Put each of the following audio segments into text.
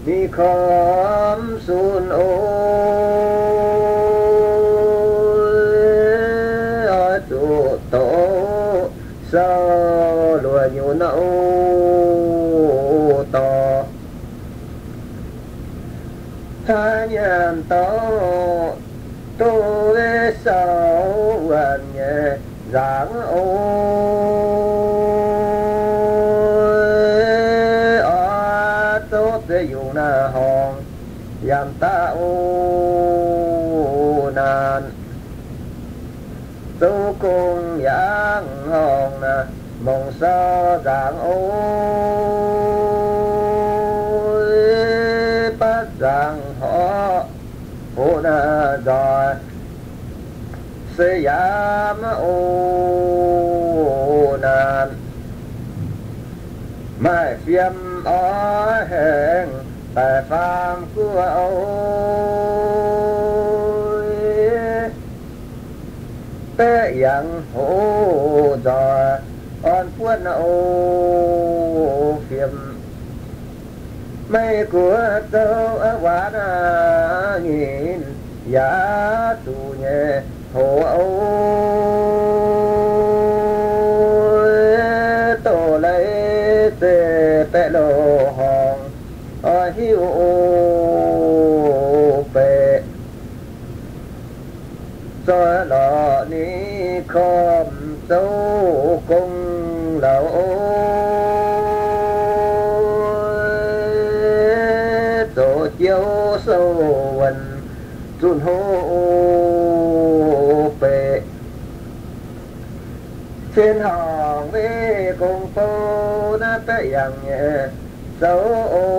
ninh kormx sun oc, oix zuqc doqc sou luoqc nyunc oc dorh. Taaih nyanc dorh doqc sou wuonh nyei nzangc oc, oix zoux ziex yungz naaiv horngh yaac daaih oc naanc. Zoux gong yangh horngh naaic, mongc sou nzangc oc, baav nzangc horc hoqc naaic nzoih se yaac maiv oc naanc. Maaih fiem oix haengh daaih faam guoqv oc, baeqv yangh hoc nzoih orn buonv oc fiem. Maiv guoqv zoux waac naaic nyinh yaac zuqc nyei hoc oc, doqc leiz zeiv baeqv loz horngh oix hiuv oc beic. Zoih lorqc ninh kormx zoux gong lauz oc, zoux jiouv sou wuonh zunh hlo oc beic. Cien horngh maiv gong bou naaiv baeqv yangh nyei zoux oc,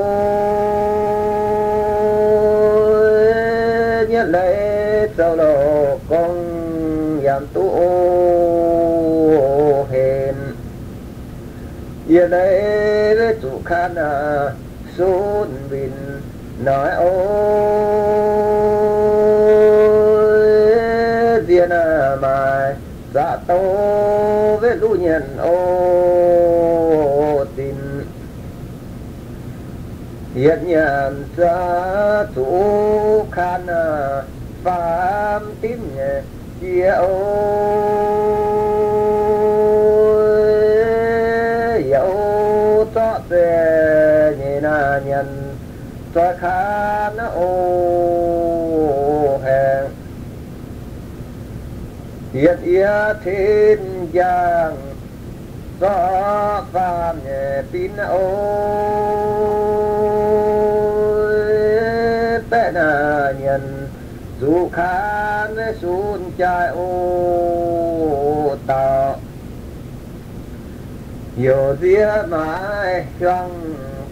nyietv leiz zoux loz gong yaac duqv oc henc. Yietc leiz weic zuqc kanh aac sunv winh noic oc, nziex naaic maaih zaqc douz weic luv nyanc oc zinc. Yietc nyanc zaqc zuqc kanh aac faam dimv nyei jiex oc, youz zorqv zeiv nyei naaic nyanc zoih kanh oc haengh. Yietc yie tin njang zorqv faam nyei binv oc, baeqv naaic nyanc zuqc kanh maiv sun jaaix oc dauh. Youz nziex maaih hiuang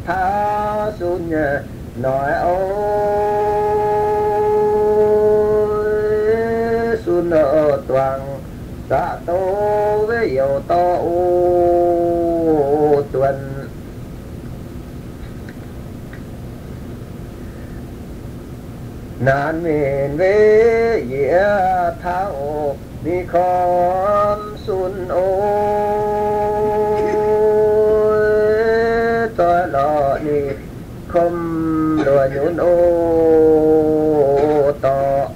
taux sun nyei noic oc, sun oc duangc zaqc douz weic youz dorh oc duonx. Naanc minc weic yietc taux ninh kormx sun oc, zoih lorqc ninh komx luoqc nyunc oc dorh.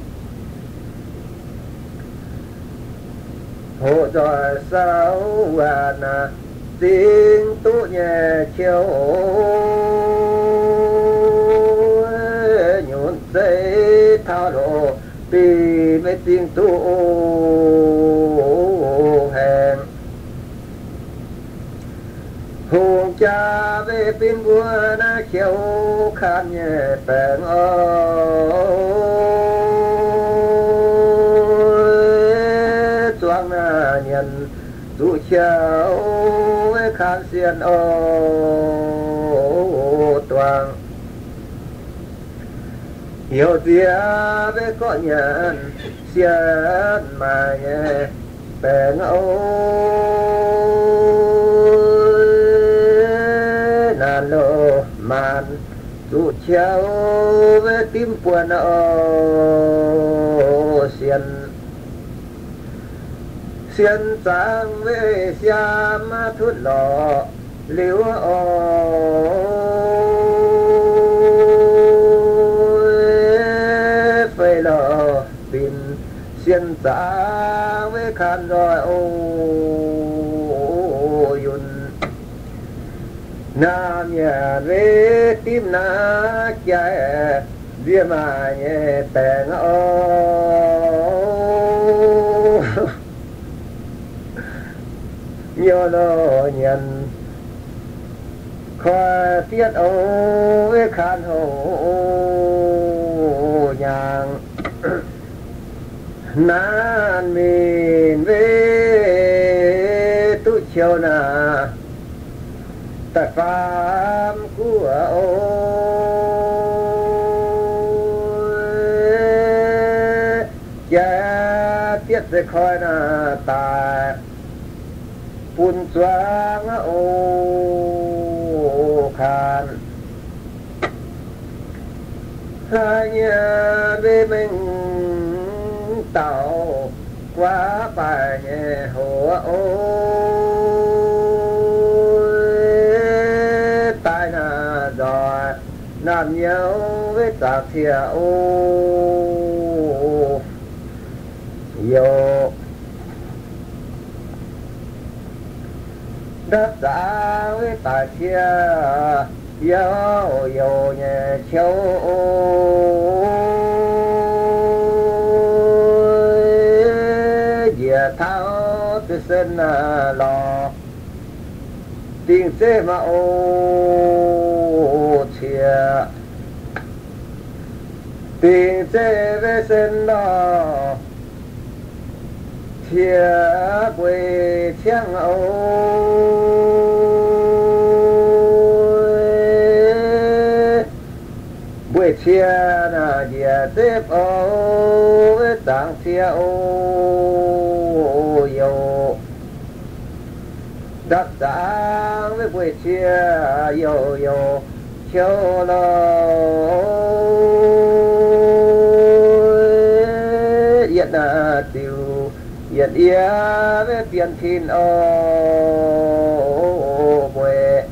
Hoqc nzoih sou wuonh naaic, zingx duqv nyei qiouv nyunc zeiv taux loz-binh maiv zingx duqv haengh. Hungh jaa weic binv mbuo naaiv qiouv kanh nyei baengc oc, zuangx naaic nyanc zuqc qiouv weic kanh sienh oc duangx. Youz nziex weic gorqv nyanc sienh maaih nyei baengc oc, naanc loz maanc zuqc qiouv weic dimv buonc oc sienh. Sienh zaangc weic siaam maiv tutv lorqc liuz oc, Sien zaangc weic kanh nzoih o, yunh naamh nyanc weic dimv naaiv jai, nzie maaih nyei baengc o. Nyouz loh nyanc koi fietv o, weic kanh hoc nyaangc naanc mingh weic duqv qiu naaic da'faam guoqv o. Jai fietv se koi naaic daic bun zuangx o, kanh haaix nyungc weic mengh dauh guaav baaih nyei hoc o. Daaih naaic nzoih naamh nyouz weic zaangc cie o, youc ndapv zaangc weic daic cie, youc youc nyei qiu o. Njiec taux ziex sen naaic lorz dingh zeiv maaih o, cie dingh zeiv weic sen lorz cie mbueiz ciangv o. Mbueiz cie naaic njiec zepv o, weic zaangc cie o, youc ndapv zaangc weic mbueiz cie, youc youc qiu lorh. Yietc naaic ziux yietc yie weic bienx tin o, mbueiz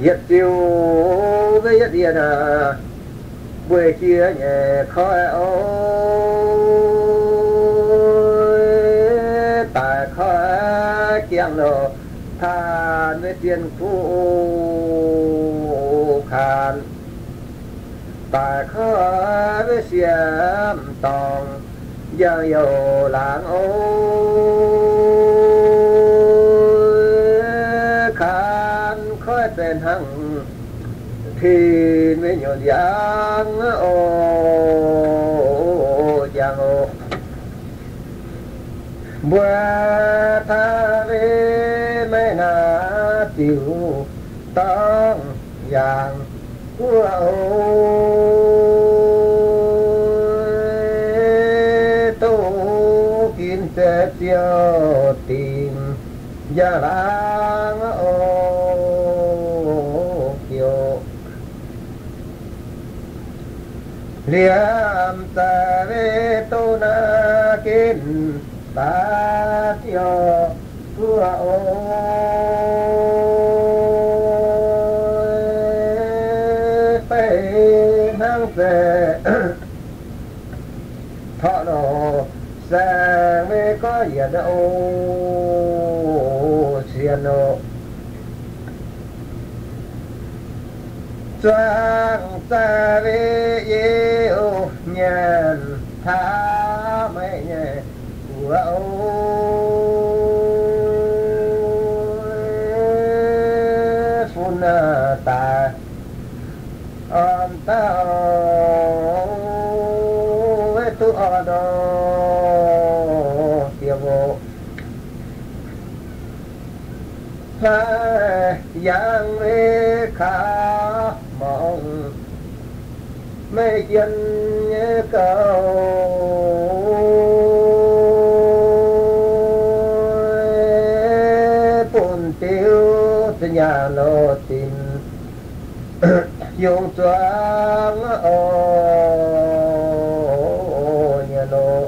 yietc ziux weic yietc yie naaic mbueiz jiex nyei koiv o. Daic koiv jangx loh taanx weic zien kuv kanh. Daic koiv weic siemv dorngx njang youc laangz o. Kanh koiv zeiz hnangv tin weic nyunc yangh o, njang o. Mbuo taaih weic maiv naaic ziux dorngx yangh guoqv o, duqv ginv zeix ziouc dingc njang laangz o, ziouc liemh za'gengh weic duqv naaiv ginv daaih ziouc guoqv o. Beiv hnangv zeiz torqv loh saeng weic goiv yienc o, cien o. Zuangx za'gengh weic Iu-Mienh taux maiv nyei guoqv o, fun daaih orn dauh weic duqv orn o, diex o. Hlaaix yangh weic kaux morngh maiv jien nyei gouv, bun diuv zinh nyaanh loz-dinc yungz zuangx oc nyei loh.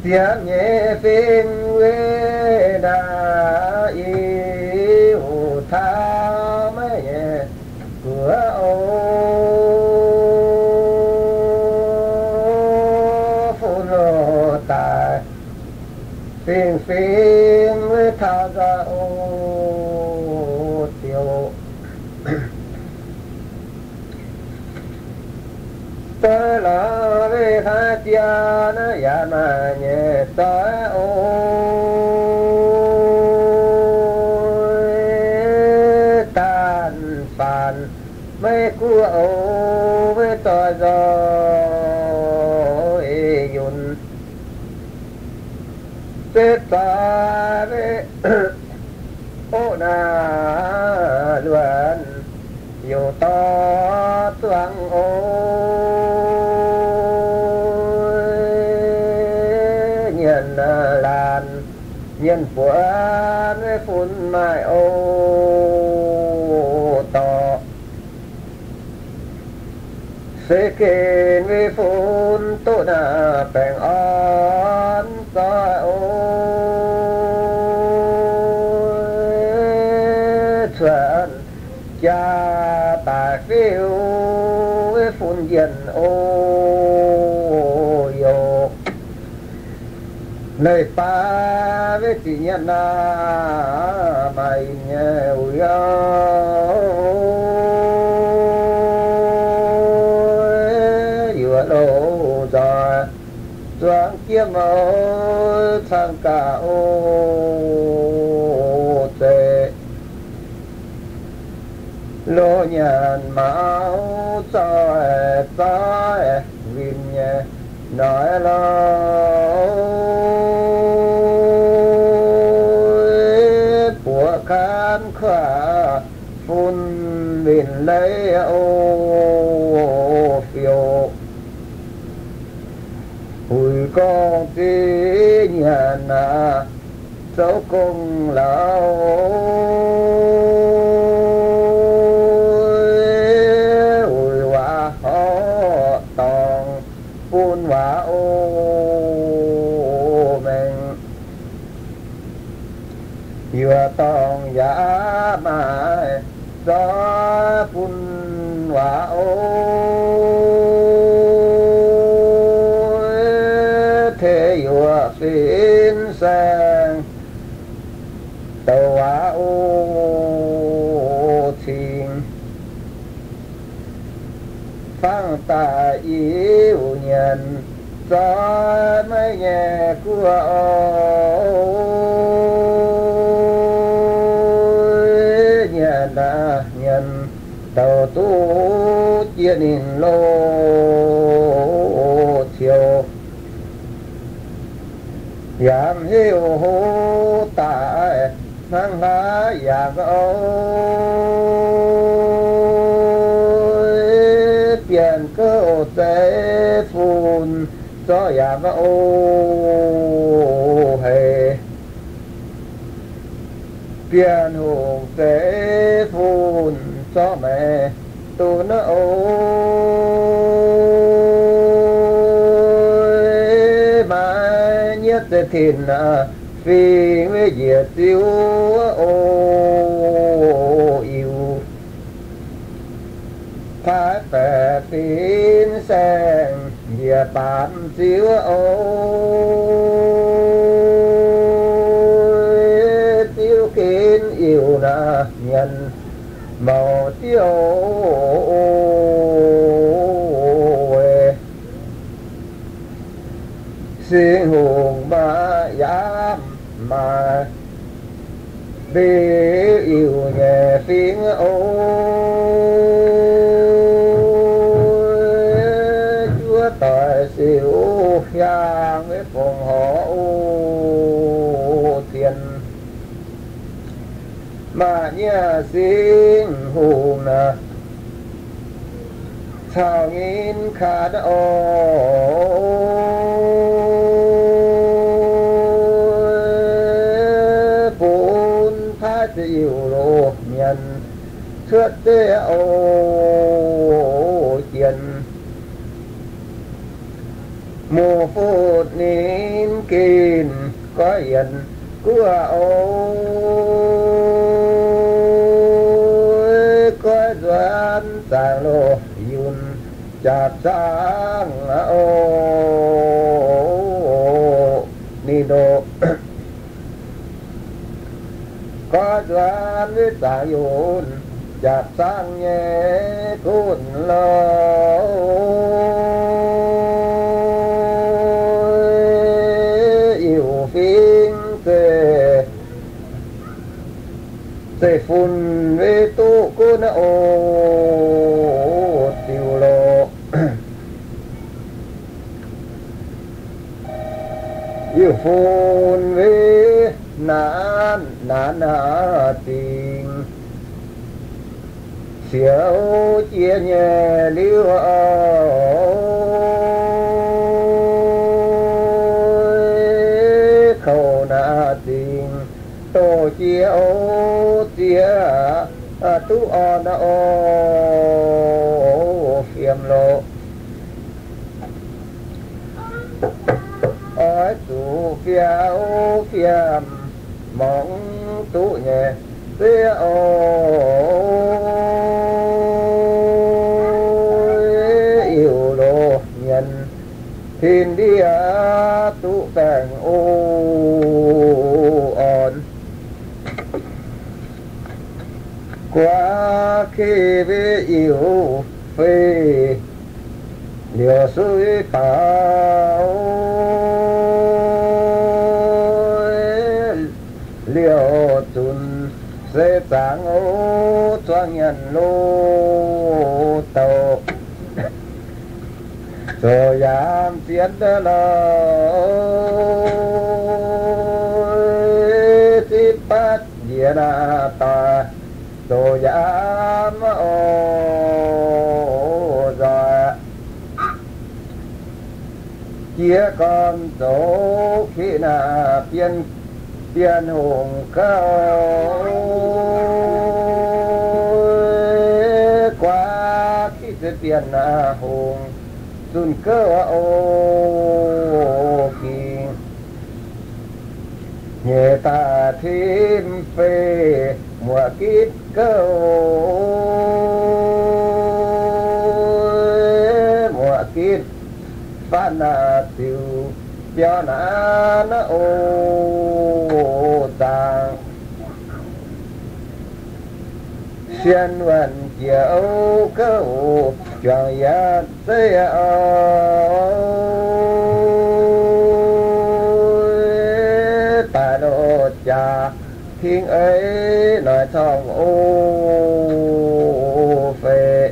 Ziepc nyeic fingx weic naaiv Iu-Mienh taux maiv nyei guoqv oc. fingx wuov taux nzoih o ziouc zoih lorz wuov hlaax jaa naaiv yaac maaih nyei zoih o. Daan faanx maiv guoqv o, wuov zoih nzoih yunh se zoih wuov oc naaiv luonx youc dorh zuangx o. Nyienx laanh nyienx buonc wuov fun maaih o dorh. Se gen wuov fun doqv naaiv baengh orn zoih o. Cuotv jaa daaih fiuv wuov fun njien o youc. Leiz baav wuov ziqc nyienx naaiv maaih nyei wuic o. Yuoqc loz nzoih zuangx jiem o, cang gaax o zeiz. Loz nyanc maux zoih zoih winh nyei noic lorh. Buoqc kaanv kuaaiv fun winh leiz o fiouc. Huic gorngv ziqc nyanc aqv, zoux gong lauh. Huic waac horqc dorngx bun waac o mengh. Yuoqc dorngx yaac maaih zoih bun waac o. Tengx yuoqc fin saeng douc waac o cingx. Fangx daaih Iu-Mienh zoih maiv nyei guoqv o. Nyanc aqv, nyanc douc duqv jiex ninh loz ciouc. Yaac heuc hov daaih hnangv hlaax yaac o. Bienh gouv zeiv fun zorqv yaac o heix. Bienh hungh zeiv fun zorqv meih duqv naaiv o. Maaih nyietv zeiv tin fingx njiec ziouv o. Iu paaiv baeqc fin saeng njiec baamz ziouv o. Ziouv ginv Iu-Mienh mouc ziouv o. Singx Hungh maaih yaamv maaih mbiv Iu nyei fingx o. Juov doic siouc hiaang maiv fongc horc o. Zien maaih nyiec Singx Hungh naaic caux nyinh kaaix o. Bun paaiv ziouc Iu-Mienh cuotv zeiv o. Jien mungh futv ninh ginv goiv yienc guoqv o. Goiv nzuonx zaangc loz yunh jaapc zaangv o. Ninh ndoqc Guaav nzuonx wetv zaangc yunc, jaax zaangv nyei gunv lorh. Iu fingx zeiv, zeiv-fun wetv duqv gunv oc, ziux loh. Iu fun wetv naanc naanc naaiv dingc, siouc jiex nyei liuz, kouv naaiv dingc doz jiex oc, ziex duqv orn oc, fiem loh. Oix zuqc fiou fiem, mangc duqv nyei zeiv oc. Iu loh nyienz tin ndiev duqv baengh oc, orn guaav ke wetv iu fei, liouc suiv baaux liouc zunc, se zaangc oc, zuangx nyanc loh douc, zoux yaam zien lorh, zipv batv njiec naaiv daaih zoux yaam oc, nzoih jiex gorn zoux kiqv naaiv Bienh, Bienh Hungh gouv, guaav kiqv se Bienh Hungh zunh gouv oc, gingc nyeic daaih tim fei muoc gitv gouv, muoc gitv faanv naaiv ziux biauv naanc oc, zaangc sien wuonh jiex gouv juangc yietc zeiv oc, daaih loh jaax ting eix noic corngh oc, fei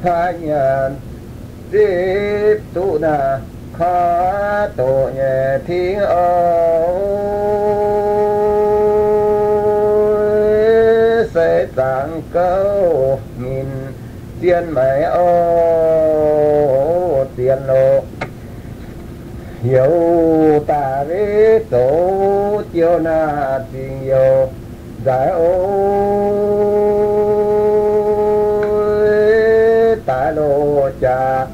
taaih nyanc zipv duqv naaiv koi doqc nyei ting oc, se zaangc gouv minc zien maiv oc, zien loh. Youz daaih wetv zoux jiouv naaiv dingc youz nzaaix oc, daaih loh jaax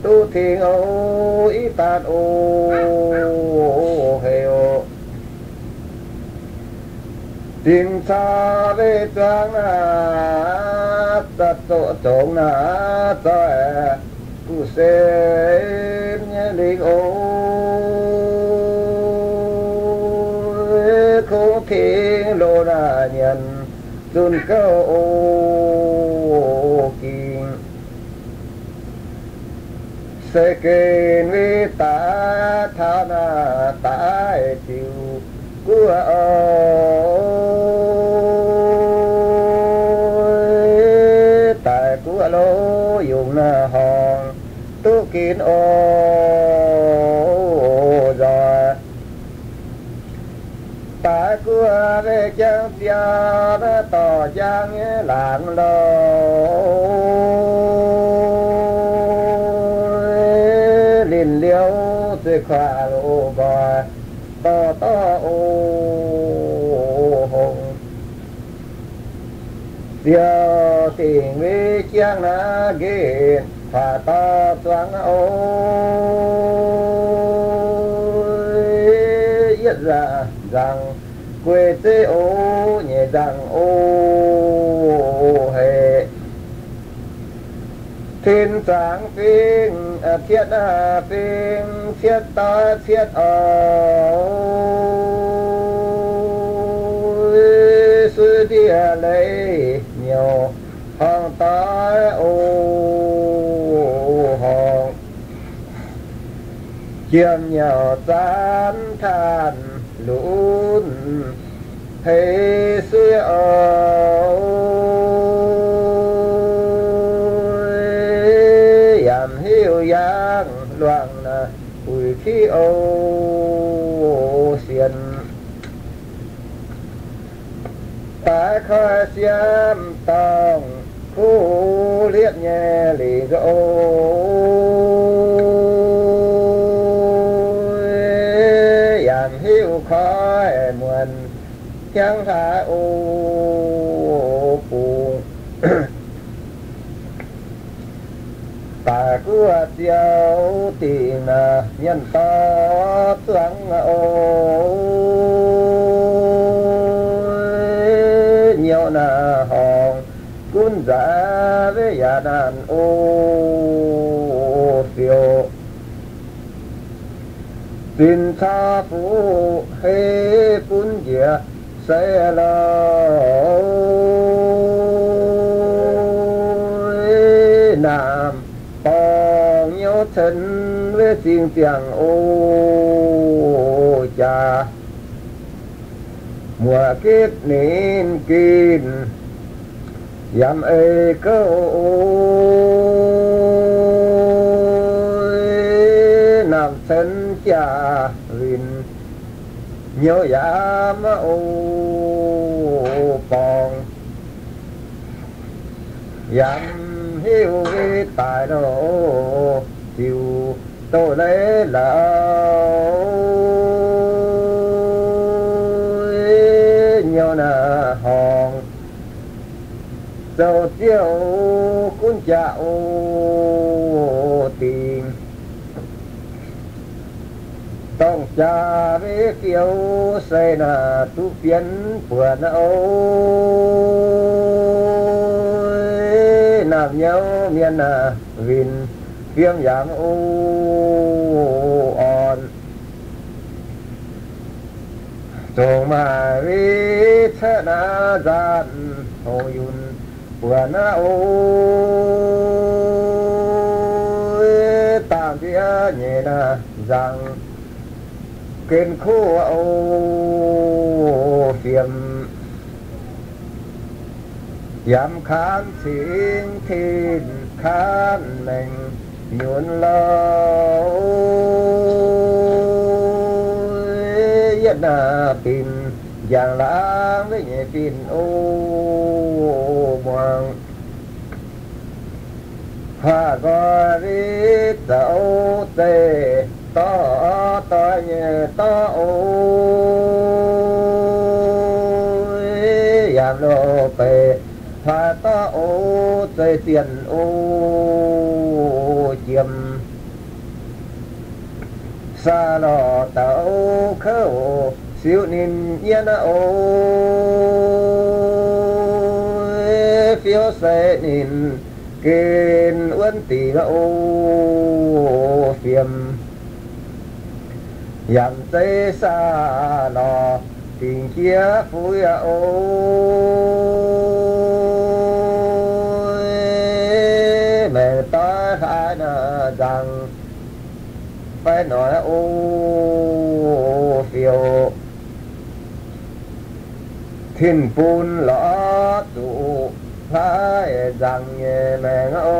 duqv ting oc, i daanh oc, hei oc. Dingc caux wei zuangx naaiv, zoqc zongx naaiv zoih guv se nyei lingh oc, kungx tengx loz naaiv nyanc zunh gouv oc, gingc se gen wetv daaih taux naaiv daaih ziux guoqv oc, daaih guoqv loz yungz naaiv horngc duqv ginv oc, nzoih daaih guoqv wei jangv ziangx naaiv dorh njang nyei laangz loh, linh liouh zeiv kuaaiv loz nqoi dorh dorh oc, hongx ziouc dingc wei jiangv naaiv nqemh faatv dorh zuangx oc, yietv nzangc guei zeiv oc, nyeic nzangc oc, hei tin zaangc fingx, cietv fingx cietv doix cietv oc, leiz nyouc horngh doix o, horngh jiem nyouc zaanv taanh lunx heix suiv o, yaac hiuv yangh luangh naaic uix kiv o, sienx daaih koi siemv dorngh kuv lietv nyei lingc o, yaac hiuv koi muonc hnyangx hlaax o, bungx daaih guoqv ziouc dingc naaic mienh dorh zuangx o, nyouv naaic horngc gunv nzaaix weic yaac naanc o, fiouv zinh caux fuqv hei bun njiec seix loz, naamh borngz nyouv cen weic zingh ziangh o, jaax muoc gitv ninh ginh yaac ei gouv o, naamh cen jaax winc nyouv yaac maiv o, borngz yaac hiuv daaih loh, ziux doz-leiz lauh, nyouv naaic horngc zoux ziouv gunv jaax o, dingc dorngh jaax weic fiouv seix naaic duqv fienx buonc o, naamh nyouv mienh naaic winc fiem yaac o, orn zongc maaih weic cuotv naaic nzaanc hongx yunc buonc naaic o, dangh ndiev nyeic naaic nzangc gen kuv o, fiem yaac kaanv cingx tin kaanv maengc nyunc loh, yietv naaic binc njang laangz weic nyeic binc o, muangx haav nqoi weic zoux zeiv dorh doix nyei dorh o, yaac loh beic hlaax dorh o, zeiv zienh o, jiem saah lorh douz kouv siuv ninh yienv o, fiouv seix ninh gen wuonv dingc o, fiem yaac zeiv saah lorh dingc jiex fuix o, maengc doix hlaax naaic nzangc fai noic o, fiouv tin bun lorz zuqc hlaax nzangc nyei maengc o,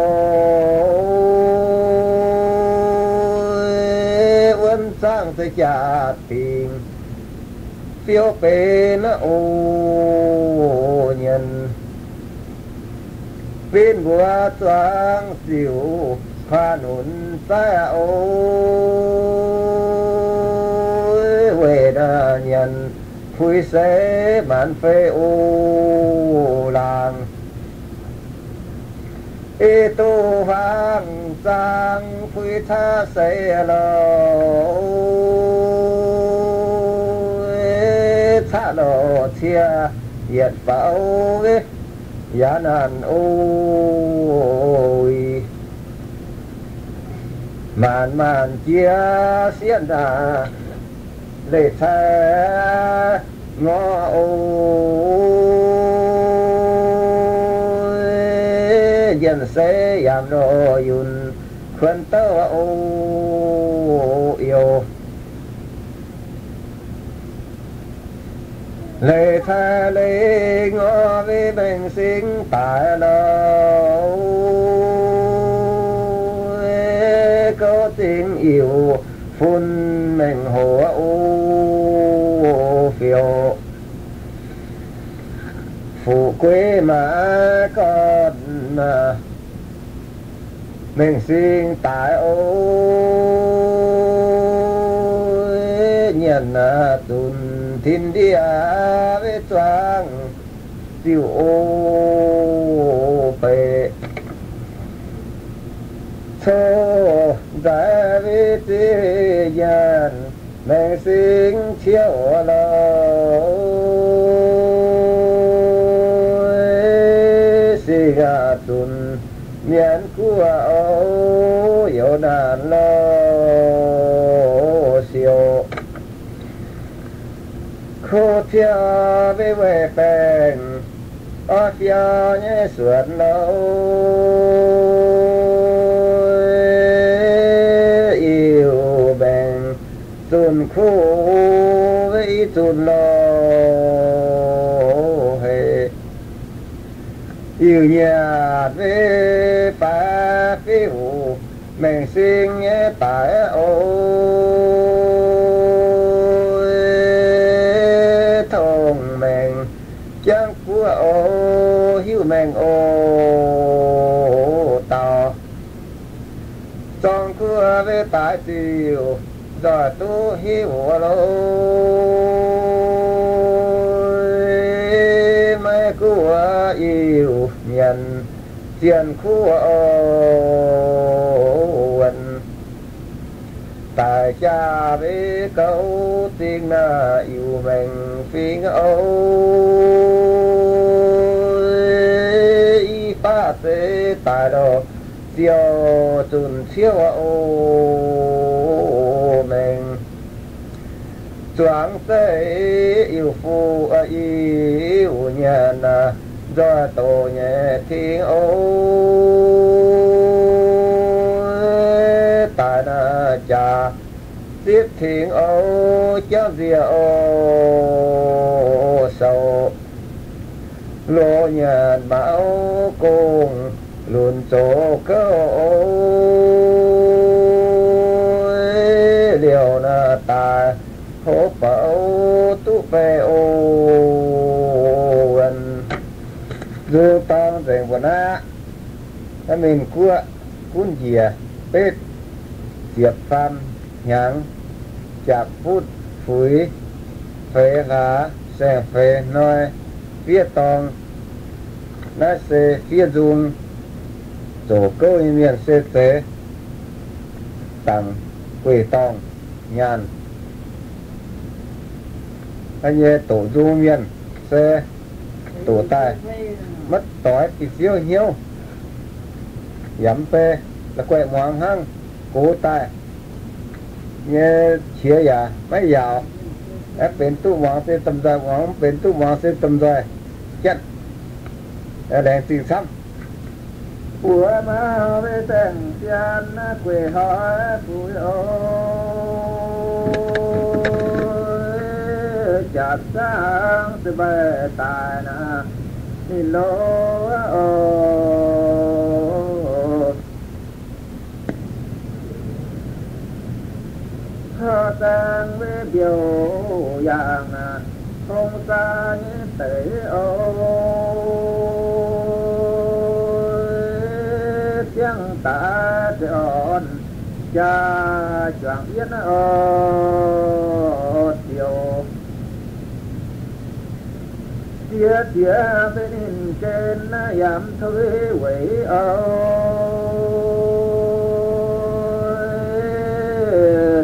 wuonv zaangv zeiv jaax dingc fiouv benx o, nyienz benx mbuo zuangx ziouc kuaaiv nunc zaiv o, weic naaic nyienz puix seix maanz fei o, laangz i duqv huaang zaang puix caqv seix loh, caqv loh ciev yietc faaux yaac naanc o, maanc maanc jiex sieqv naaic leih cai ngorc o, Ndoh yunh kuonx douh o youz. Leiz cai leiz ngor, mengh sing daaih lorz gouv zingh iu fun mengh hoc o fiouc. Fuqv gueix maac gorn, mengh sing daaih o, nyanc zunc tin ndiev zuangx ziuh o beic, coqv nzaix ziqv nyanc, mengh sing ciouv lorz sing zunc mienh guoqv o, youz naanc lorz siouc. Kuv ciouv weih baengc orv fiauv nyei suonc lorz, iu mengh zunc kuv weih i zunc lorz hec, iu nyanc weih faix fiuv mengh sing nyei daaih o, tongh mengh jangv guoqv o, hiuv mengh o dauh zorng kuv weih daaih ziuc nzoih duqv hiuv lorz, maiv guoqv iu nyanc zienh kuv o, wuonc daaih jaa weih gouv zingh naaiv iu mengh fingx o, i baav zeiz daaih lorz ziouc zunc ciouv o, mengh zuangx zeiv iu fuqv iu nyanc nzoih doqc nyei ting o, daaih naaiv jaax zipv tengx o, jauv nziex o, sou loz nyanc maux gong lunc zoqc gouv o, liouh naaiv daaih tov bouc duqv beih o, wuonc nzung dorng nzengc mbuo naaiv. Mingh guoqv gunv njiec betv ziepc faam hnyangx, jaax futv fuix feix hlaax, saeng-feix hnoi fiev dorng. Naaiv se fiev nzung. Zoqc gouv nyei mienh se zeiz dangc gueic dorngh nyaanh. Nyei doqc nzung mienh se doqc daaih maiv doix diuh ziouv hnyouv, yaac mv bei la'guaih muangx hnangv. Gox daaih nyei qiex yaac maiv yaauc. Aeqv, benx duqv muangx se domh nzoih muangx, mv benx duqv muangx se domh nzoih janv. Laengz zingh camv. Buoz maauh maiv saeng-jien gueic hnoi fuix o, jaax zaangv se mbaih daaih naaiv ninh lo o. Tov zaangv mbiouh yaangh tong zaangv nyei deix o, ziangh daaih se orn jaa juangc yietv o, ziouc ziex ziex mbe ninh gen yaac mv tuix weic o,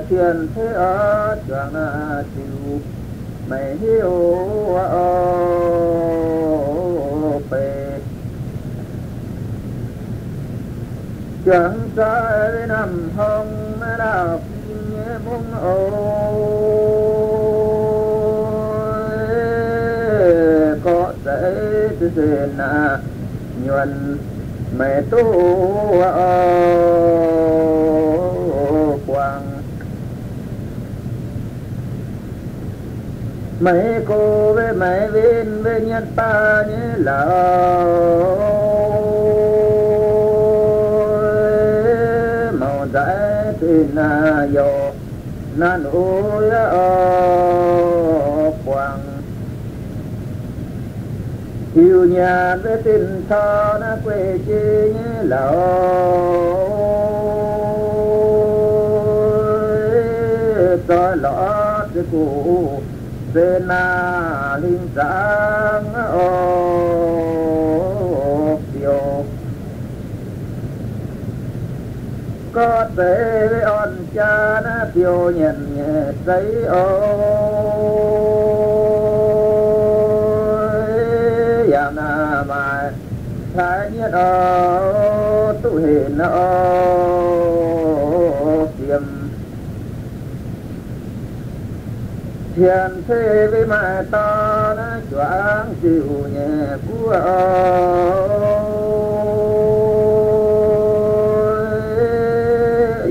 cien ceix o juangc naaiv ziux maiv hiuv o, beiv juangc zoi naamh hnongx naaiv lauh fim nyei mungv o, gorqv zeix zinh nzengc naaiv nyuonh meih duqv buangh. Meih gox maiv winh maiv nyietv baav nyei lorqc, mouc nzaaih zinh youh naaiv nduov buangh. Hiuv nyanc maiv zinh cor naaiv gueiv jiex nyei lorqc, zoih lorz ziex guv se naaiv hlingv zaangc oc biouv. Gorx zeiv orn jaa naaiv biouv nyanc nyei zeiv oc, yaac naaiv maaih taaix nyietv oc, duqv henv oc, fiem. Tien cei maiv maaih dorn naaiv juangc ziux nyei guoqv oc,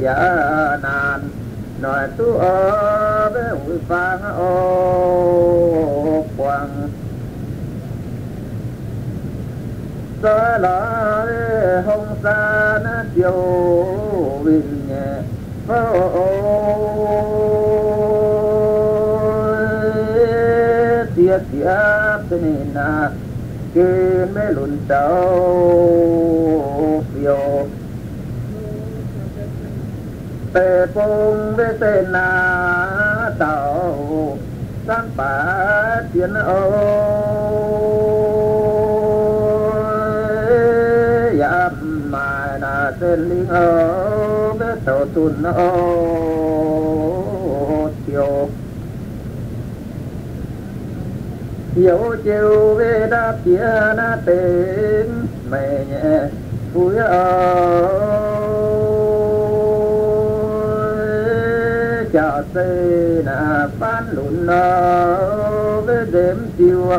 yaac naanc noic duqv oc, maiv uix fangx oc buangh. Zoih lorz hong saa naaiv biouv winh nyei fouv, ziex ziepc za'nyeic naaiv gen maiv lunx zoux biouv. Deix bung maiv se naaiv dauh camv baaix zien oc, yaac maaih naaiv zinh lingh oc, maiv douc zunh oc biouv. Youz jiu maiv ndapv jiex naaiv deix meih nyei fu'jueiv oc, jauv zeiv naaiv faanv lunx oc, maiv nzemv diuh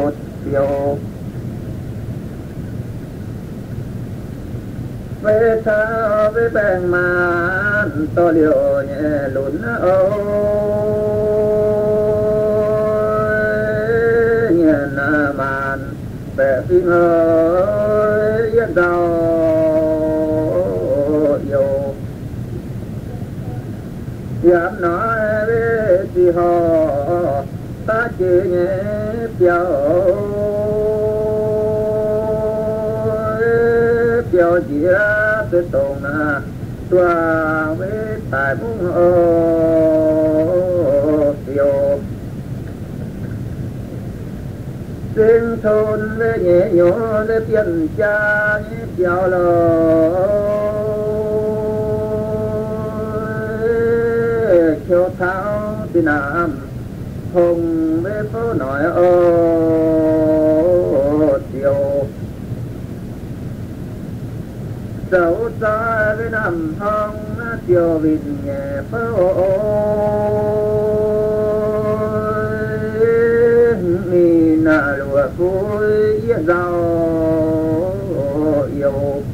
oc biouv. Maiv caux maiv baengh maanc dorh liouc nyei lunx oc, nyienx maanc baeqc fingx oc, yietv nzauh youz. Yaac mv noic maiv ziqc horc daav jiex nyei biauv, biauv njiec se dongh naaiv duangc maiv daic mungv oc biouv. Zingh cun maiv nyeic nyuoz maiv bienh jaa nyei biauv lorqc, qiu caux zinh naamh hongh maiv fouv noic oc ziouc. Zoux zoi maiv naamh hong naaiv ziouc winh nyei fouv, ninh naaiv luoqc fuix yietv nzauh youz.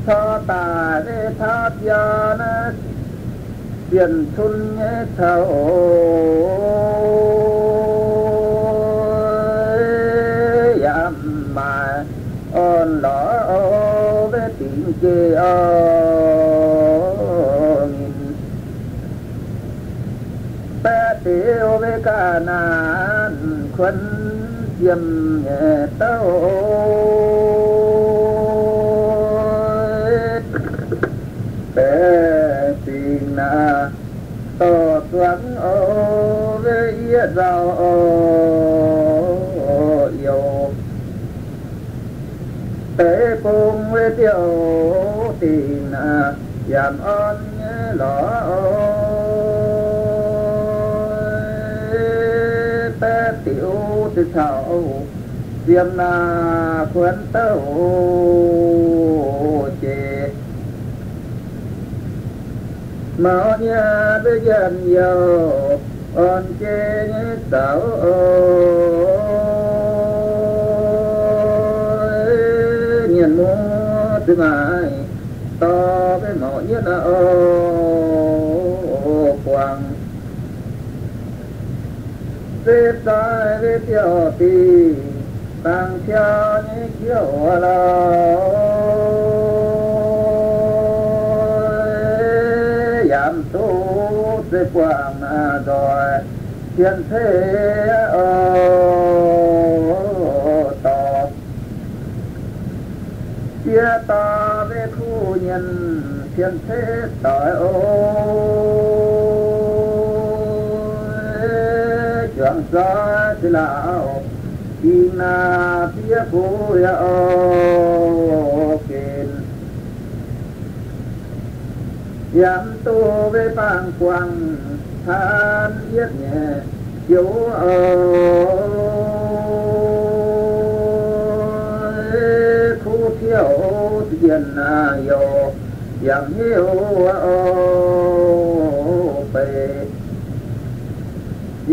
Cor daaih maiv caux biauv naaiv bienh cun nyei caux, yaac maaih orn lorz maiv dingc jiex oc ninh. Baeqv diuv maiv ganh naanc kuonx jiem nyei douv, baeqv dingc naaic dorh zuangx oc, maiv yietv nzauh oc youz. Deix bung maiv diuv dingc naaic yaac orn nyei lorz oc, baeqv diuv deix caux jiem naaic kuonx douv jiex. Maux nyei maiv njien-youh orn jiex nyei zaux oc. maaih dorh maiv mouc nyietv oc buangh. Se zaaih maiv ziouc dingh dangx tiau nyei jauv lorqc. Yaac duqv se buangh naaiv nzoih cien-ceqv oc dorh. Jiex dorh maiv kuv nyienh cien-ceqv doic oc. Juangc zoih se lauh dingh naaiv diev fuiv oc gen. Yaac duqv maiv bangc buangh taan yietv nyei jauv oc. Kuv tiuv zienh naaiv youc yaac heuc oc beic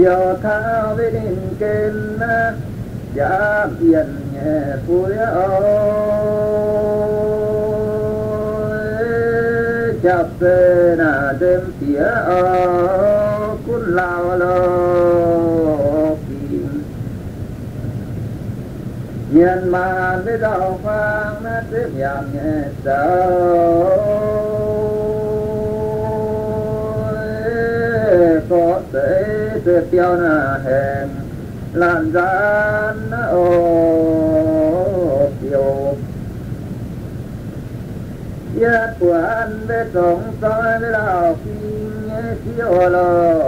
youc taux maiv ninh gen naaiv jaav yienh nyei fuiv oc. Jauv-zeiv naaiv nzemv diex oc gunv lauh lorqc fingx. Mienh maanc maiv ndau-huaang naaiv zipv yaac nyei zoux. Gorqv-zeiv se biauv naaiv haengh laanh nzaanx oc biouv. Yie buatc maiv zongx zoih maiv lauh fingx nyei siouv lorqc.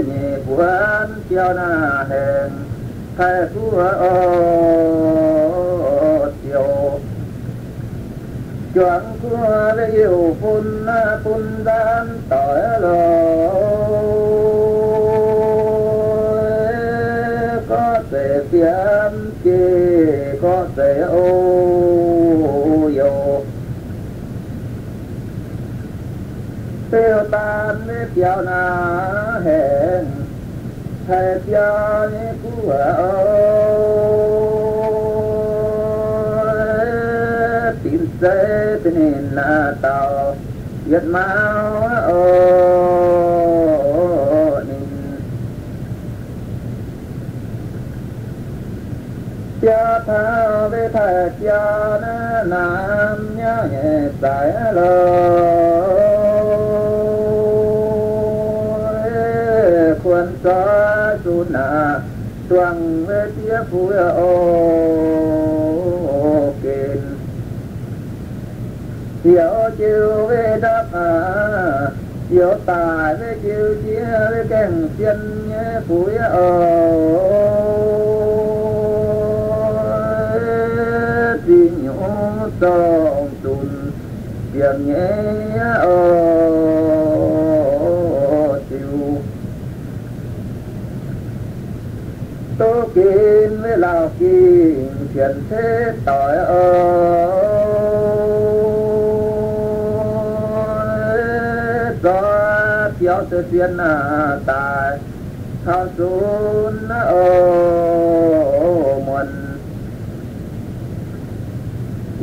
Nyic buonv biauv naaiv haengh taaih guoqv oc ziouc juangc guoqv maiv yiuh bun naaiv bun nzaanx doic lorqc. Gorqv-zeiv fiem geh gorqv-zeiv oc youc. Beu daan maiv biaux naaiv haengh taaih biauv nyei guoqv oc. Binc zeiv da'nyeic naaiv dauh yietc mauv oc ninh biauv taux maiv taaih biauv naaiv naamh nyauv nyei zaaix lorqc. Kuonx zoih zunc naaiv duangh maiv diev fuiv oc gen. Youz jiu maiv ndapv aqv, youz daic maiv jiu jiex maiv gaengh sien nyei fuiv oc. Zingh nyungc zorngh zunc bienc nyei oc ziux. Duqv ginv maiv lauh gingh cien-ceqv doic oc. Zoih biauv se zien naaiv daaih taux sunv oc muonc.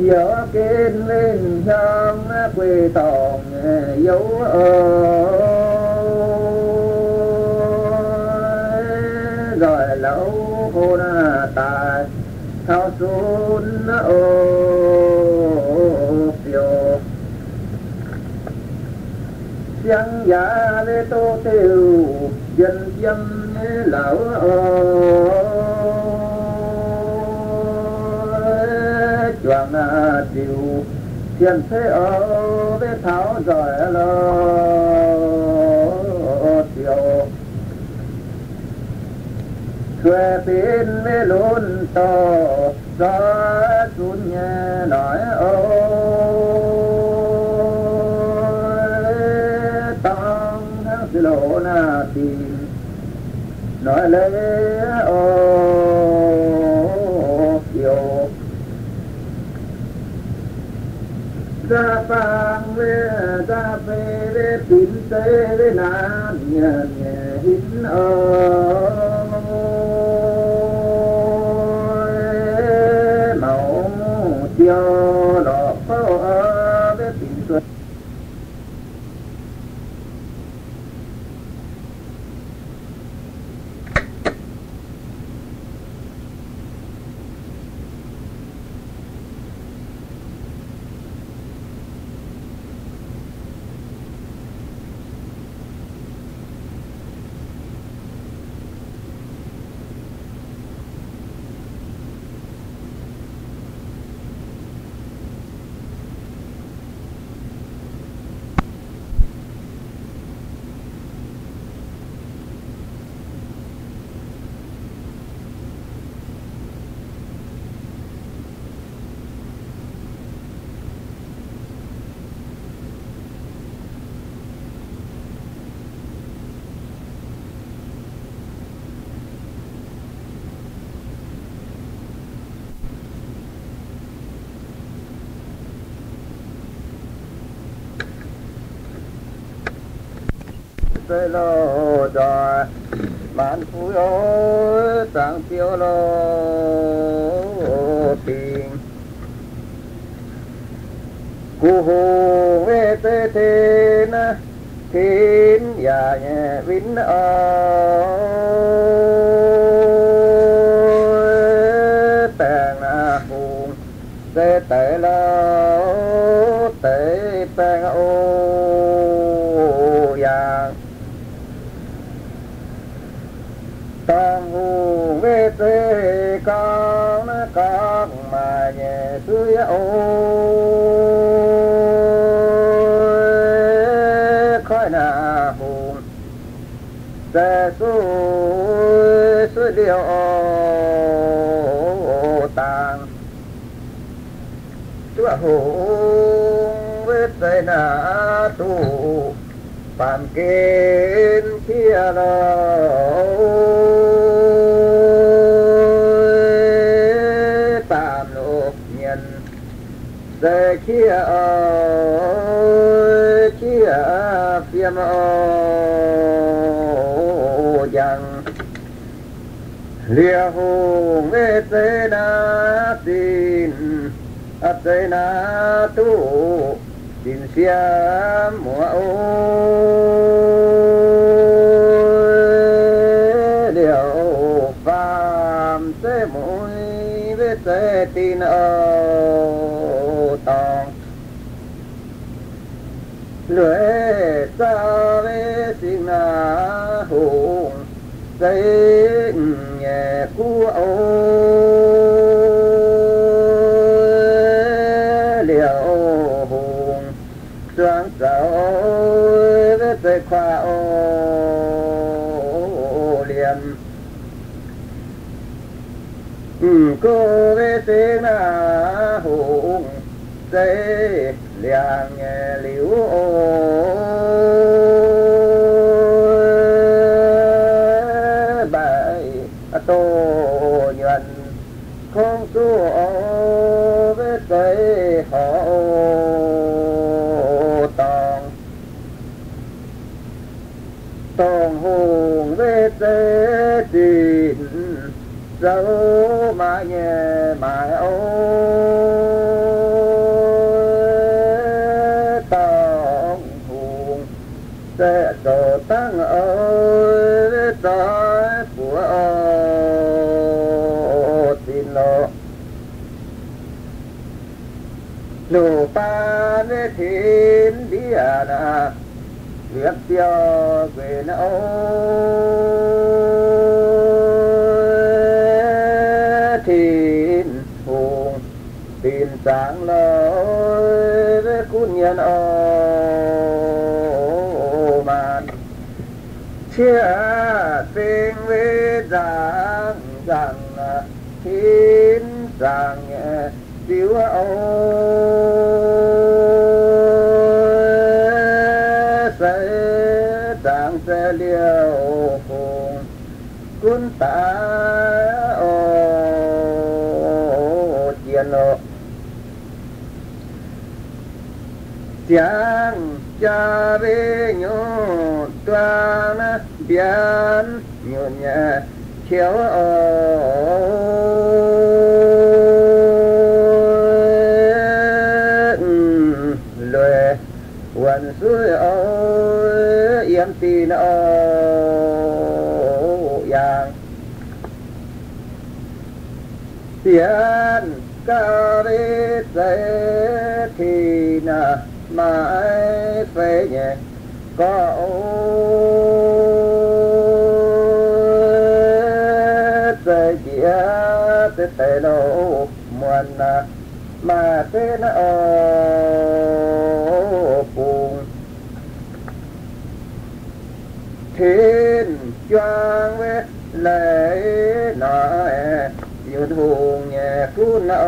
Youz ginv linh hiuang gueic dorngc youv oc. Nzoih lauz hlo naaiv daaih taux sunv oc biouv. Siang yaac maiv duqv diuh yienx yiem nyei lauz oc. Juangc naaiv ziux cien-ceqv oc maiv taux nzoih lorqc ziouc cueiz binc maiv lunx dorh zoih zunc nyei noic oc. Dorng hnangv se loz naaiv dingc noic leiz oc biouv. Nza'fangx maiv nza'fei maiv binc zeiv maiv naanc nyienh nyeic hinv oc. Zeiv loh nzoih maanc fuix oc, zaangc Ziouv loh bingx. Guh hungh weih zeiv tin, tin yaac nyei win oc. Baengh naaiv hungh zeiv daic lauh, deix baengh oc yangh. Dorngh hungh weih zeiv gorngv, naaiv gorngv maaih nyei suiv oc. Koiv naaiv hungh zeiv suiv, suiv liouh oc dangh. Zuoqv hungh weih zeiv naaiv duqv baamh gen qiex loh, baamh lopv mienh zeiv qiex oc, qiex fiem oc njang. Liouh hungh weih zeiv naaiv zinh, zeiv naaiv duqv zinh siev muoz oc. Liouh faam zeiv mueiz weih zeiv tin oc dorngh. Lueic zaux weih singx naaiv hungh zeiv nyei guv oc. Liouh hungh zuangx zaux weih zeiv kuaaiv oc liemh. Mv gunv weih singx naaiv hungh zeiv liangx nyei liuz oc. Mbaih doh nyuonh kungx zuqc oc weih zeiv horc oc dorngh. Dongh hungh weih zeiv zinh zoux maaih nyei maaiz oc. Dongh hungh zeiv zoux dangv oc, zoix buoz oc, zinh loh. Loz-baan weih tin ndiev naaiv, liepc biauv nquenc oc. Tin-Hungh binc zaangc loh, weih gunv mienh oc maanc. Qiex zengx weih nzaangc, nzaangc tin zaangc nyei ziux oc. Seix zaangc se liouh hungh gunv daaih oc jien loh. Ziangh jaa weih nyutc duang naaiv mbienv nyutc nyei qiex oc. Lueic wuonc suiv oix yiem dinh oc yaangh. Bienh gauh leiz zeiz tih naaic, maaih fei nyei gorx oc. Zeiz njiec deix deix louh muonc naaic, maaih fei naaiv oc bungx. Tin-juang weic leiz noic, nyutc hungh nyei gunv oc.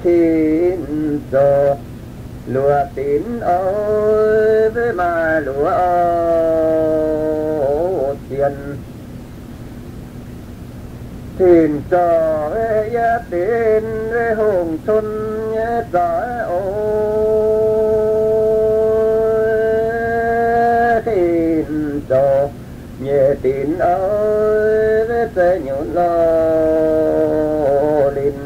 Tin-zoh luoqc dinc oc, weic maaih luoqc oc zien. Tin-zoh weic yietv dinc weic hungh cun nyei zoih oc. Tin-zoh nyeic dinc oc, weic zeiz nyutc loz linh.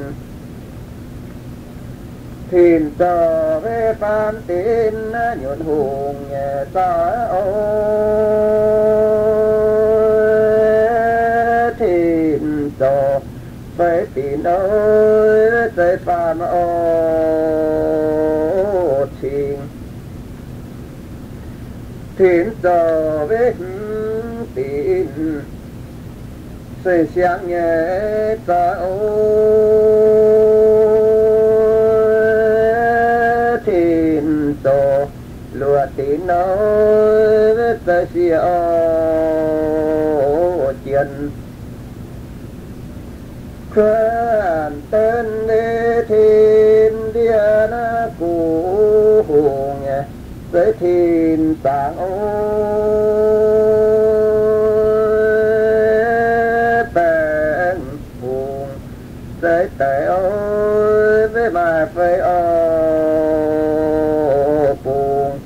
Tin-zoh weic faam dinc nyutc hungh nyei zoih oc. Tin-zoh feix dinc oc, weic zeiz faam oc cing. Tin-zoh weic hmz dinc siang-siang nyei zoih oc. Tin-zoh luoqc dinc oc, weic zeiz sieqv oc jien. Kuonx deix tin ndie naaiv guv hungh nyei, zeiv tin zaangc oc. Baengh hungh zeiv daic oc, weic maaih fei oc bungx.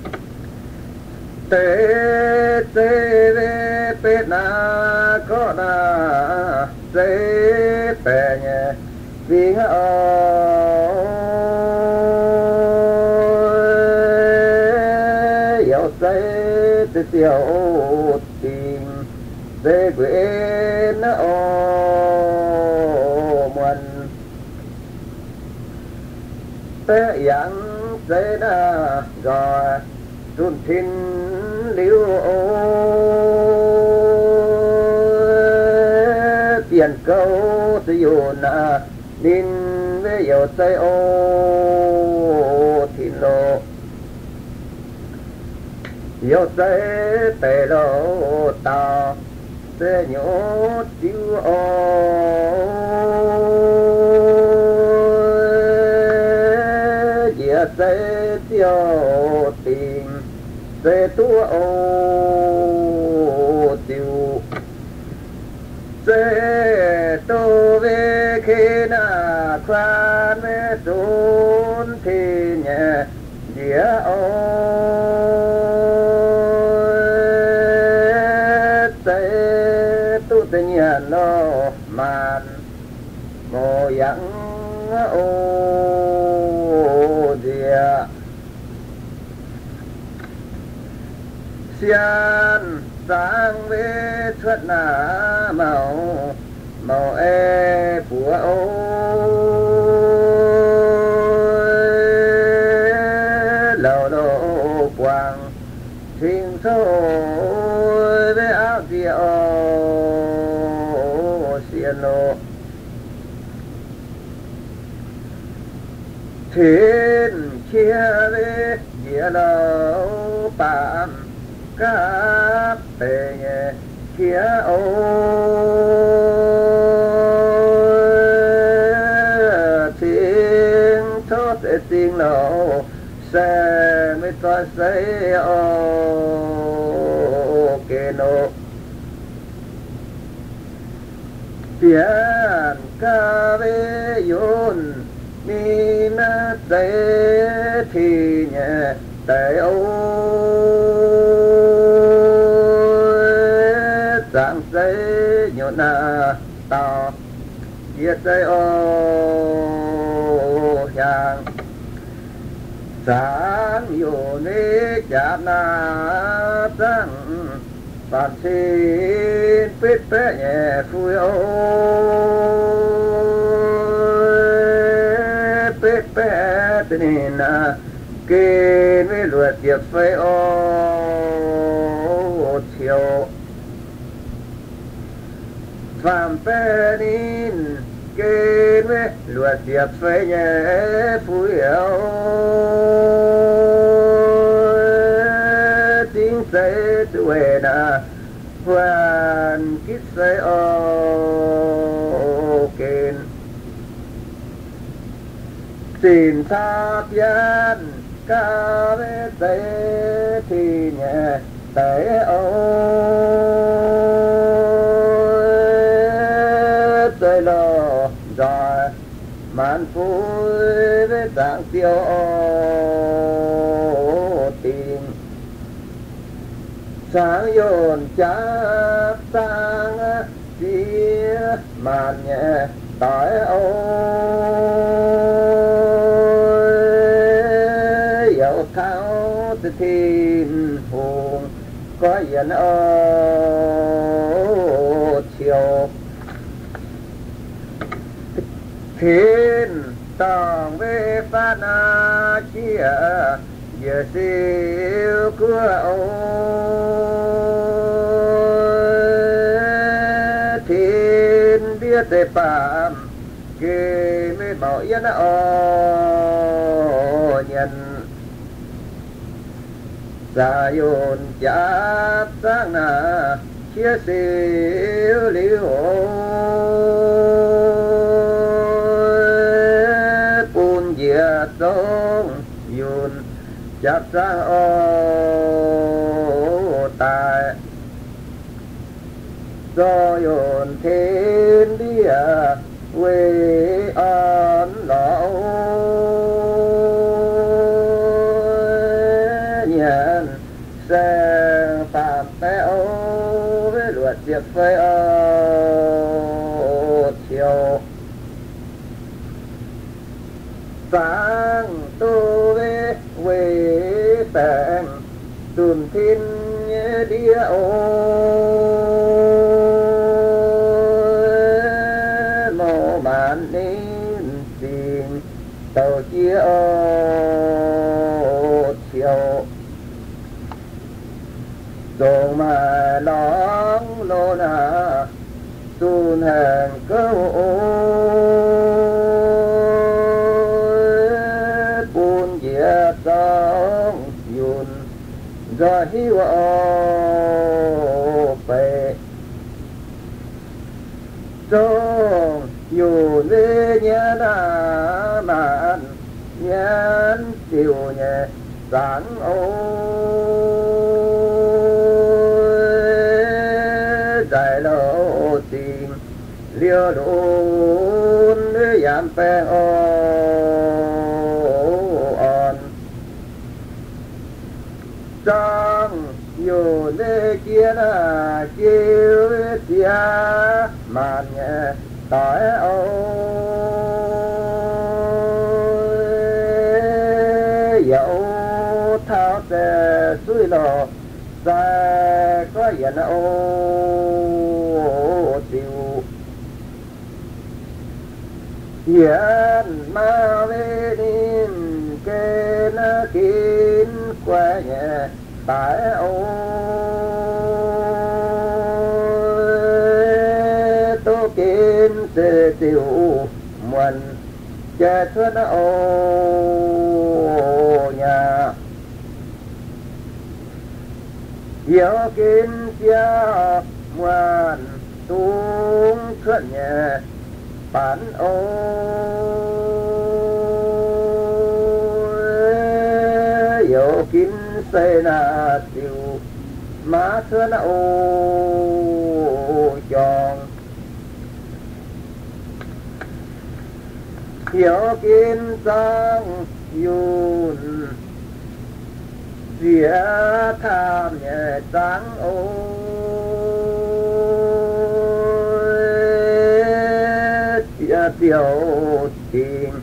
Deix zeiv weic betv naaiv gorqv naaiv zeiv baeqc nyei fingx oc. Youz zeiv ziouc dingc zeiv nquin naaiv oc muonc. Baeqv yangh zeiv naaiv nqoi zunh tin liuz oc. Bienh gouv se yunc naaiv ninh weic youz zeiv oc tin loh. Youz zeiv daic loh dauh se nyutc ziuv oc. Njiec zeiv ziouc dingc zeiv duqv oc ziuc. Zeiv duqv weic kin naaiv kuan weic zunv tin nyei njiec oc. Zeiv duqv da'nyienx loh maanc mouz yangh oc nziex. Sian zaangc weic cuotv naaiv mouc, mouc ei buoz oc. Louc loh buangh cing coqv weic auv nziex oc sienx loh. Tin qiex weic njiec louh baamh gapv deix nyei qiex oc. Cing coqv se zingh louh saeng weic zoih seix oc geh noqc. Bienh gaax weic yunh ninh naaiv zeiv tin nyei deix oc. Zaangc zeiv nyutc naaiv dauh njiec zeiv oc. Zaangc yunc nyei jaax naaiv zaangc faam cin betv baeqv nyei fuiv oc. Betv baeqv deix ninh naaiv gen maiv luoqc ziepc feix oc. Ciouc faam baeqv ninh gen maiv luoqc ziepc feix nyei fuiv oc. Zingv zeiv duqv weic naaiv huaang gitv seix oc. Gen zinc caa bianv gaav maiv zeiz tin nyei deix oc. Zeiv louh nzoih maanc fuix maiv zaangc ziouc oc. Dingc caangv yonc jaav zaangv ziex maanc nyei doix oc. Youz taux Tin-Hungh goiv yienx oc. Ciouc tin-dorngh maiv faanv naaiv jiex njiec siou guoqv oc. Tin-ndiev deix baamh gen maiv mouc yienv oc. Nyienz zaangc yunc jaav zaangv naaiv qiex siou liuz oc. Bun njiec zong yunc jaav zaangv oc daaih. Zorqv yunc tin-ndiev weic orn lorz oc. Nyienz saeng faam baeqv oc, maiv luoqc ziepc feix oc. Ciouc zaangv duqv maiv weic baengc zunh tin nyei ndiev oc. Mouz maanc ninh zingc douc jiex oc. Ciouc zongc maaih lorngx loz naaic zunh haengh gouv oc. Bun njiec zorngv yunc nzoih hiuv oc. Beiv zongh yunc nyei nyaanh aav maanc nyaanh ziouc nyei zaangc oc. Nzaic louh zingh liouh lunx yaac baengh oc orn. Zorngh yunc nyei jiex naaic jiu ziex maanc nyei doix oc. Youz taux zaeqc suiv lorh sai goiv yienx oc. Ziux yienx maa weic ninh gen ginv guai nyei daaix oc. Duqv ginv se ziux muonc jai cuotv oc nyaah. Youz ginv jai muonc dungx cuotv nyei baanx oc. Youz ginv se naaic ziux maav cuotv oc jorngx. Youz ginv zaangv yunc ziex taamh nyei zaangv oc. Ziex ziouc dingc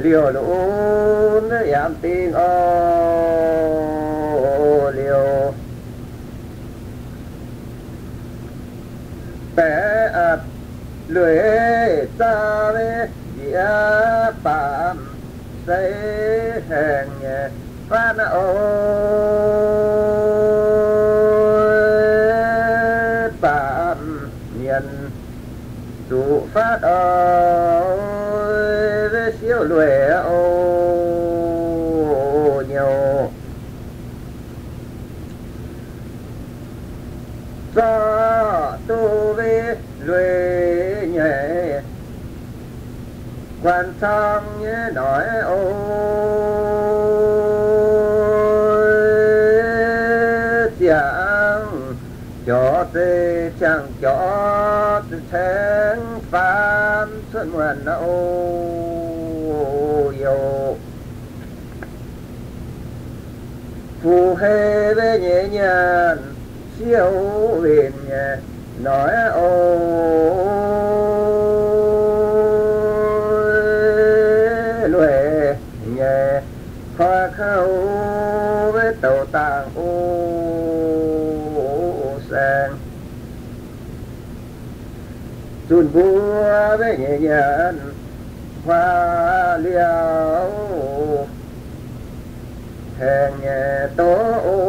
liouh lunx yaac dingh oc. Liouh baeqc lueic zaav njiec baamh se haengh nyei faanv oc. Baamh mienh zuqc faatv oc, siouv lueic oc nyouc. Zorqv duqv lueic nyei guanh cang nyei noic oc. Ziangh jorc zeiz, ziangh jorc zeiz caengx faanv cuotv muonc oc. Youc fu'hei nyei nyaanh siouv winc nyei noic oc. Lueic nyei koi kouv douc dangh oc saeng. Zunh mbuo nyei nyaanh huaav liouh haengh nyei doz oc.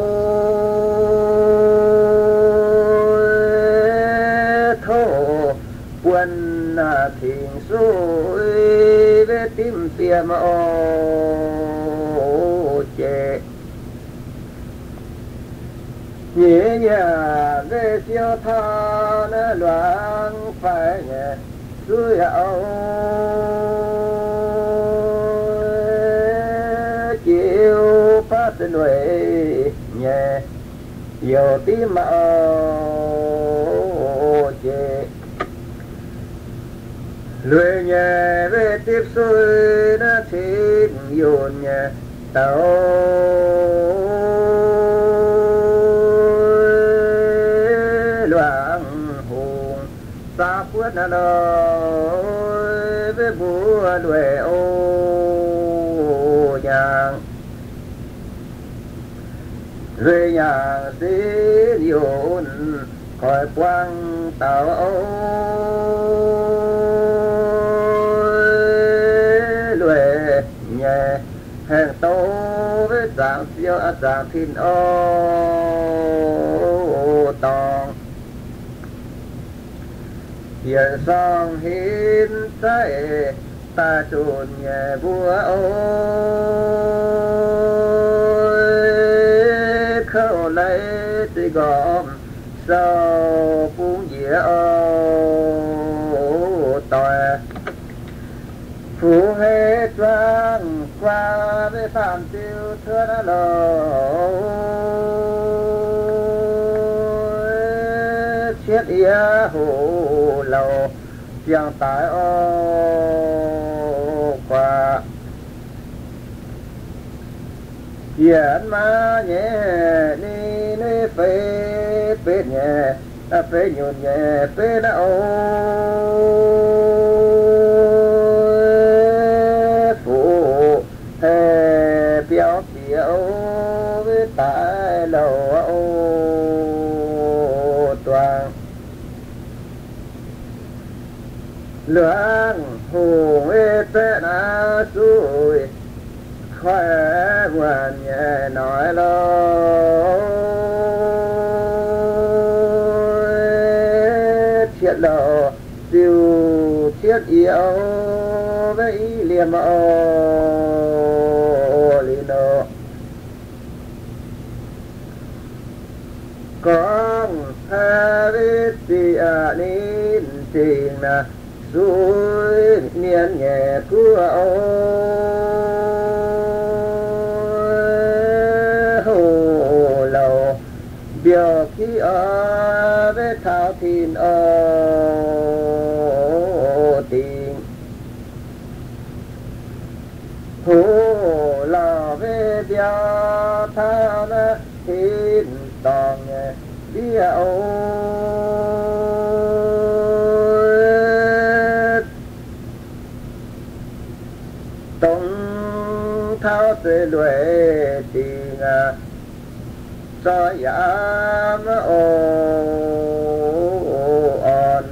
Tov buonc naaic tengx suiv dimv fiem oc jiex. Nyeiz nyaanh siouv taux naaiv luangx faix nyei zuiz oc. Jiu baav se lueic nyei youc dimv oc jiex. Lueic nyei weih dipv suiv naaiv cingx yunh nyei douz luangh hungh. Zaav buonv naaiv loh, mbuo lueic oc nyaangc. Lueic nyaangc sin yunh koiv buangv dauh oc. Lueic nyei haengh douz maiv zaangc siou, zaangc tin oc dorngx. Yietc sorng hinv zaiv daaih zunc nyei mbuo oc. Kouv leiz zinh nqormh sou bungx njiec oc doic. Fu'hei zuangx guaax maiv baamh diuh cuotv loh, cietv yie hoc louc ziangh daaih oc guaax. Yienx maa nyei ninh feix betv nyei, feix nyunc nyei betv naaiv oc. Fu'hei biaux ziex oc, daaih louc oc duangx. Luangh hungh weih zaeqv naaiv suiv koiv muonc nyei noic loh, cietv louc ziuh cietv yie oc, maiv i liemh oc liuz nor. Gorngv haaix wetv ziqc ninh zingh naaiv suiv mienh nyei guoqv oc. Hoc louc mbiouh kiv oc, maiv taux tin oc dingc. Hoc lauh maiv mbiauh taux naaiv tin dorngx nyei ndiev oc. Dongh taux se lueic dingc aqv, zoih yaac maiv orn.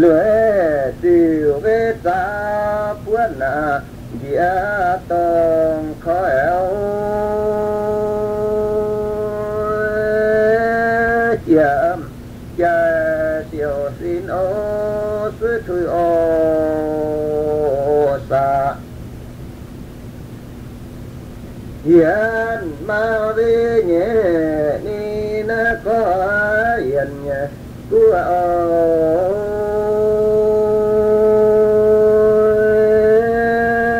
Lueic ziouc maiv zaqc buonv aqv, njiec dongh koiv jiem jai siouc sin o, suiv tuix oc saqc. Yienx maa mbe nyei ninh naaiv gorx yienx nyei guoqv oc,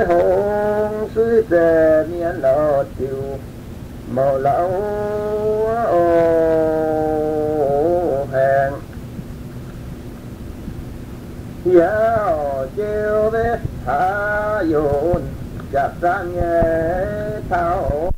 hongx suiv zaeqc mienh lorz ziux mouc lauh oc haengx. Yaac jiu maiv haaix yunc jaax zaangv nyei taux